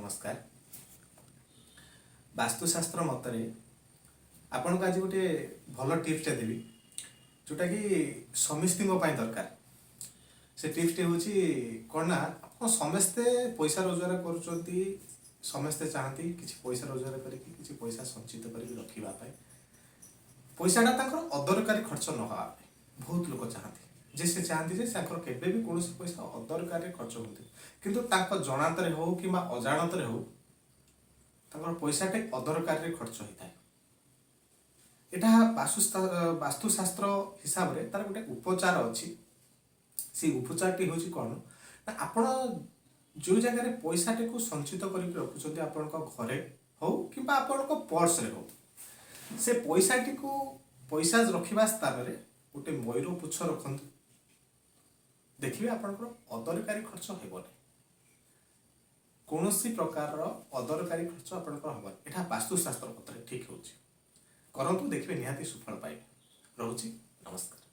ନମସ୍କାର। ବାସ୍ତୁଶାସ୍ତ୍ର ମତରେ ଆପଣଙ୍କୁ ଆଜି ଗୋଟେ ଭଲ ଟିପ୍ସଟେ ଦେବି, ଯେଉଁଟାକି ସମସ୍ତିଙ୍କ ପାଇଁ ଦରକାର। ସେ ଟିପ୍ସଟି ହେଉଛି କ'ଣ ନା, ଆପଣ ସମସ୍ତେ ପଇସା ରୋଜଗାର କରୁଛନ୍ତି। ସମସ୍ତେ ଚାହାନ୍ତି କିଛି ପଇସା ରୋଜଗାର କରିକି କିଛି ପଇସା ସଞ୍ଚିତ କରିକି ରଖିବା ପାଇଁ, ପଇସାଟା ତାଙ୍କର ଅଦରକାରୀ ଖର୍ଚ୍ଚ ନ ହେବା ପାଇଁ। ବହୁତ ଲୋକ ଚାହାନ୍ତି ଯେ, ସେ ଚାହାନ୍ତି ଯେ ତାଙ୍କର କେବେ ବି କୌଣସି ପଇସା ଅଦରକାରରେ ଖର୍ଚ୍ଚ ହୁଅନ୍ତି। କିନ୍ତୁ ତାଙ୍କ ଜଣାତରେ ହଉ କିମ୍ବା ଅଜାଣତରେ ହଉ, ତାଙ୍କର ପଇସାଟେ ଅଦରକାରରେ ଖର୍ଚ୍ଚ ହୋଇଥାଏ। ଏଇଟା ବାସ୍ତୁଶାସ୍ତ୍ର ହିସାବରେ ତାର ଗୋଟେ ଉପଚାର ଅଛି। ସେଇ ଉପଚାରଟି ହେଉଛି କ'ଣ ନା, ଆପଣ ଯେଉଁ ଜାଗାରେ ପଇସାଟିକୁ ସଞ୍ଚିତ କରିକି ରଖୁଛନ୍ତି, ଆପଣଙ୍କ ଘରେ ହଉ କିମ୍ବା ଆପଣଙ୍କ ପର୍ସରେ ହଉ, ସେ ପଇସାଟିକୁ ପଇସା ରଖିବା ସ୍ଥାନରେ ଗୋଟେ ମୟୂର ପୁଚ୍ଛ ରଖନ୍ତୁ। ଦେଖିବେ, ଆପଣଙ୍କର ଅଦରକାରୀ ଖର୍ଚ୍ଚ ହେବନି। କୌଣସି ପ୍ରକାରର ଅଦରକାରୀ ଖର୍ଚ୍ଚ ଆପଣଙ୍କର ହେବନି। ଏଇଟା ବାସ୍ତୁଶାସ୍ତ୍ର ପତ୍ରରେ ଠିକ୍ ହେଉଛି। କରନ୍ତୁ, ଦେଖିବେ, ନିହାତି ସୁଫଳ ପାଇବେ। ରହୁଛି, ନମସ୍କାର।